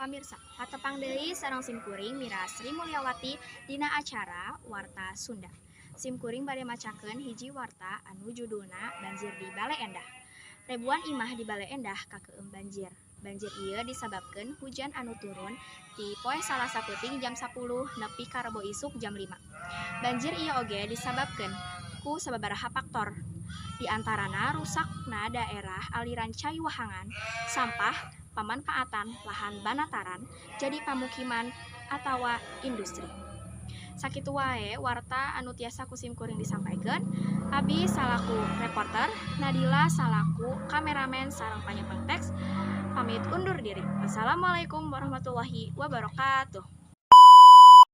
Pamirsa, patepang deui sareng simkuring Mira Sri Mulyawati dina acara Warta Sunda. Simkuring bade macakeun hiji warta anu judulna Banjir di Bale Endah. Ribuan imah di Bale Endah kakeum banjir. Banjir ieu disababkeun hujan anu turun ti poe Salasa peuting jam 10 nepi ka Rebo isuk jam 5. Banjir ieu oge disababkeun ku sababaraha faktor. Di antarana rusakna daerah aliran cai wahangan, sampah, pamanfaatan lahan banataran jadi pamukiman atawa industri. Sakitu wae warta anu tiasa ku simkuring disampaikeun. Abi salaku reporter, Nadila salaku kameramen sareng panyepeng teks pamit undur diri. Wassalamualaikum warahmatullahi wabarakatuh.